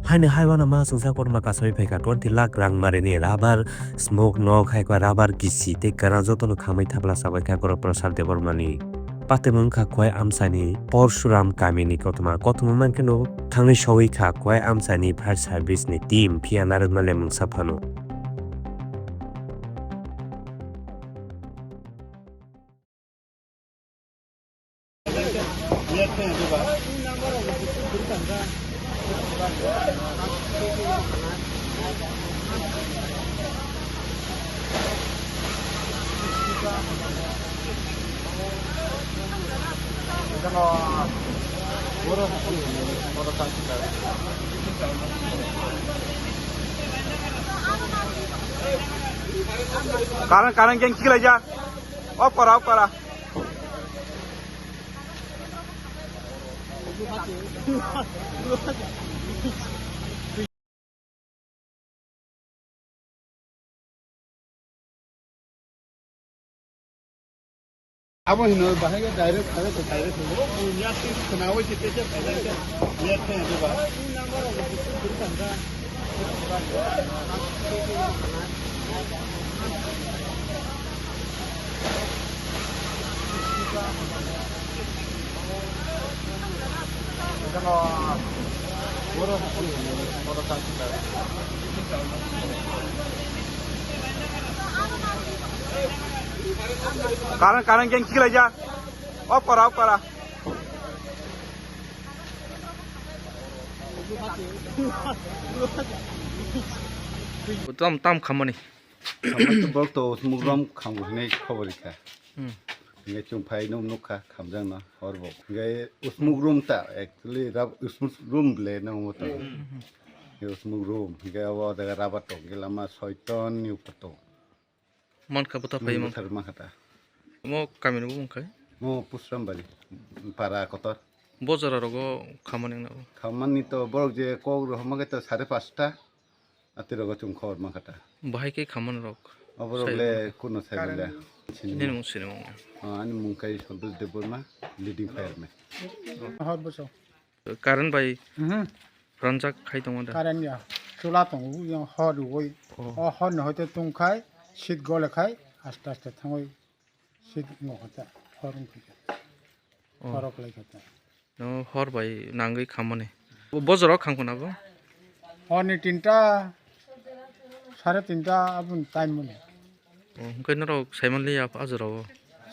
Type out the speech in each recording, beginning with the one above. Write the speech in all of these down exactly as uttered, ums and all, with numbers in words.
Haini hai uanama chwngsa kotorma kasui phaikha twenty lakh rang marini rubber smoke nok hai khe rubber kisi tei kwran jotono khamwi thapla sabaikha Goro Prasad Debbarmani. Patwmwng wngkha Khowai amchaini Porsuram kamini kotorma. Kotorma mankheno thangwi sogwi kha Khowai amchaini fire service ni team, phiya narwknani mungsa phano. Current, current geng kilaijak. Off kora, off kora. Abo hino bahai ga direct khare to direct ho. Bo ya ti khana oi te te khana ya te ya te ba. Current, current geng kilaijak. Off kora, off kora. Tam, tam khamani. Khamani to borok to usmuk rom khamgo hinwi khobor rikha. Hmm. Hinwi chwng phai nuk nukha khamjakno hor bo. Hinwi usmuk rom ta actually rab-, usmuk rom le nang mo to. Hmm. Hinwi usmuk rom hinwi abo jaga rubber tok hinwi lama soiton ni upor tok. Mankha bwtha phai Mung mankha. Bwtha mankha ta. Mo kamini bumung khai? Mo Pusrambari, para kotor. Bo jora rogo khamani wngna bo? Khamani to borok je kok rohorma khe to sare pasta. Ati rogo chwng khobor mankha ta. Bahai khe khamani rok? Oborok le kuno sai manya. Nini mung sini mung. Ah, ani mung khai Santosh Debbarma, leading fireman. Hor boso. Current bai Mhm. pranjak khai tongo da? Current ya. Chula tongo, yang hor rwui. Oh. O hor ni hoite tong khai, seat gole khai, aste aste thangwi seat ngo hoite hor wng khe. Oh. Hor rok lai khe. No hor bai nangwi khamani. Bo jora kham khuna bo? Hor ni tinta, sare tinta aboni time mani. Oh, hwnkhe norok saimanliya a jorao?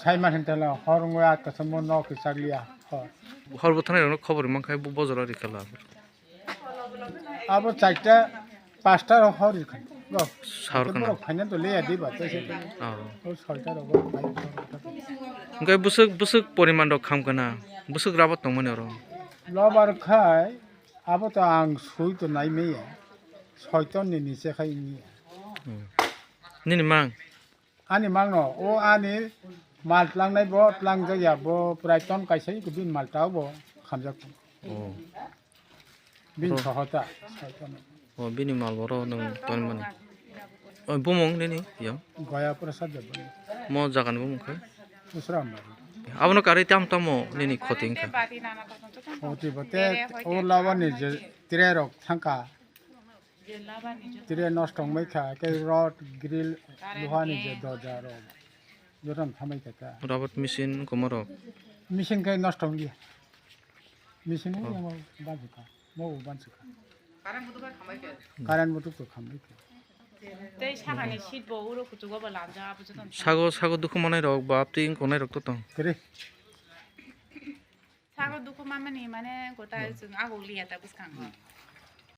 Saiman hinta la, hor wngwi a kaisa mo nok kichak liya, hor. Hor bwthanai rokno khobor mankha bo, bo jora rikha la. Abo chaita, pasta rok hor rikha. Go. Sahor khana. Borok phaina to leya diba, tei se. Oh. O soita rok bo phai. Hwnkhe bwswk, bwswk poriman rok kham khana, bwswk rabat tongmani oro? Lobar khai, abo to ang sui to nai maya. Soiton ni niche khai wngya. Hmm. Nini mang? Ani mangno, o ani mal tlangnai bo tlangjak ya, bo prai ton kaisa iko bini mal ta bo khamjak. Oh. Bini Oro. Soho ta, soho ta. Oh, bini mal boro nwng ton mani. Oh, bumung nini yang? Gaya Prasad Debbarma. Mo jaga ni bumung khai? Usram. Abono kari tam tamo nini khoti wngkha? Khoti bote, o lawa ni je tire rok thangka. Tire nosto wngbai kha, khe rod, grill, luha ni je dorja rok, joto no thambai kha ta. Robot machine komo rok? Machine khe nosto wngya. Machine Oh. Wngya mo bansi kha, mo bo bansi kha. Current butuk to khambai kha. Tei sakani seat bo uro kuchugo bo lamjak, abo joto no. Sago, sago dukhu manai rok, bap twi wngkong nai rok to tong. Kiri. Sago dukhu mamani mane gota Hmm. Chwng agok liya ta bwskango.